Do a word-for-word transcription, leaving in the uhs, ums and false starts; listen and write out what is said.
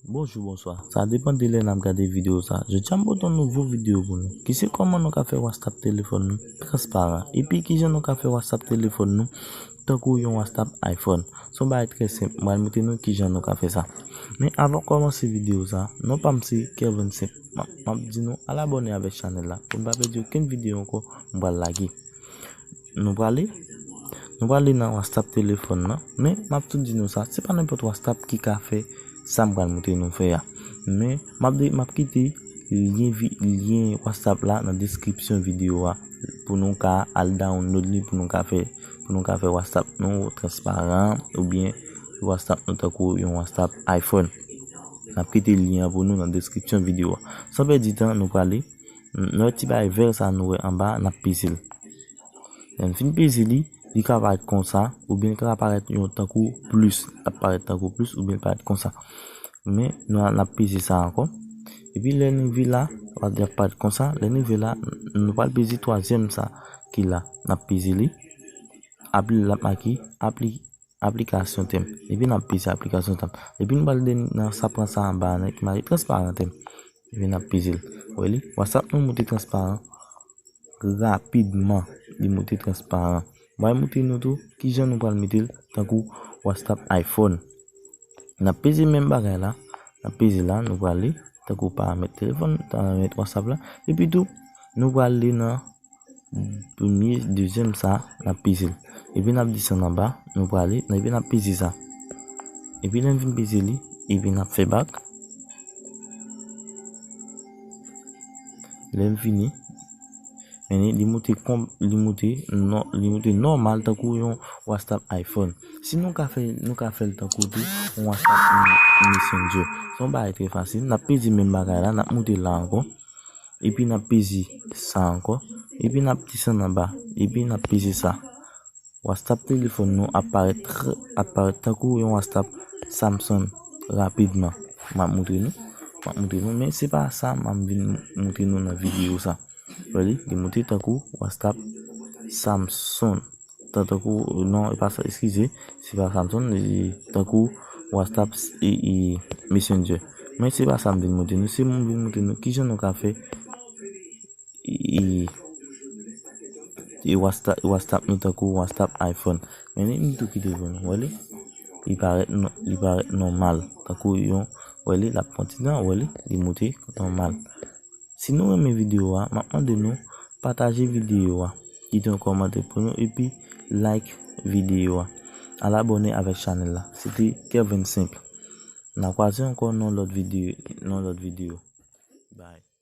Bonjou, bonswa. Sa depann de lè n ap gade videyo sa. Jodi a m pote yon nouvo videyo pou nou, ki se kòman nou ka fè WhatsApp telefòn nou transparan. Epi kijan nou ka fè WhatsApp telefòn nou tankou yon WhatsApp iPhone. Se yon bagay trè senp. M pral montre nou kijan nou ka fè sa. Men avan kòmanse videyo sa, non pa m se Kervin Senp. M ap, m ap di nou al abòne avèk chanèl la pou n pa pèdi okenn videyo ankò m pral lage. Nou prale, nou prale nan WhatsApp telefòn nan, men m ap tou di nou sa, se pa nenpòt WhatsApp ki ka fè sa m pral montre nou fè a. Men m ap de, m ap kite lyen vi-, lyen WhatsApp la nan deskripsyon videyo a pou nou ka al download li, pou nou ka fè, pou nou ka fè WhatsApp nou transparan oubyen WhatsApp nou tankou yon WhatsApp iPhone. M ap kite lyen an pou nou nan deskripsyon videyo a. San pèdi tan, nou prale. Nou wè ti bagay vè sa nou wè anba, n ap peze l. Lè n fin peze li, li ka parèt konsa, oubyen li ka parèt yon tankou plis, l ap parèt tankou plis, oubyen l parèt konsa. Men nou, n ap peze sa ankò. Epi lè n rive la, l ap parèt konsa. Lè n rive la, nou pral peze twazyèm sa ki la. N ap peze li. Apre l ap make apli-, aplikasyon tèm. Epi n ap peze aplikasyon tèm. Epi nou pral de nan sa pran sa anba a, nan ki make transparan tèm. Epi n ap peze l. Wè li, WhatsApp nou moute transparan rapidman. Li moute transparan. M pral montre nou tou kijan nou pral mete l tankou WhatsApp iPhone. N ap peze menm bagay la. N ap peze la, nou prale tankou paramèt telefòn, paramèt WhatsApp la. Epi tou, nou prale nan premye, dezyèm sa, n ap peze l. Epi n ap desann anba, nou prale, epi n ap peze sa. Epi lè n fin peze li, epi n ap fè bak. Lè n fini, men li moute konb-, li moute nò-, li moute nòmal tankou yon WhatsApp iPhone. Si nou ka fè, nou ka fè l tankou tou yon WhatsApp me-, Messenger. Se yon bagay trè fasil. N ap peze menm bagay la, n ap moute la ankò. Epi n ap peze sa ankò. Epi n ap desann anba. Epi n ap peze sa. WhatsApp telefòn nou ap parèt tr-, ap parèt tankou yon WhatsApp Samsung rapidman. M ap montre nou. M ap montre nou. Men se pa sa m ap vin montre nou nan videyo sa. Wè li, li moute tankou WhatsApp Samsung. Tan-, tankou, non, e pa sa, eskize, se pa Samsung, li tankou WhatsApp e, e Messenger. Men se pa sa m vin montre nou, se m vin montre nou kijan nou ka fè e, e WhatsApp, WhatsApp nou tankou WhatsApp iPhone. Men li, m tou kite pou nou, wè li, li parèt nò-, li parèt nòmal, tankou yon, wè li, l ap pran ti tan, wè li, li moute nòmal. Si nou renmen videyo a, m ap mande nou pataje videyo a, kite yon kòmantè pou nou, epi like videyo a. Al abòne avèk chanèl la. Se te Kervin Senp. N a kwaze ankò nan lòt videyo, nan lòt videyo. Bye.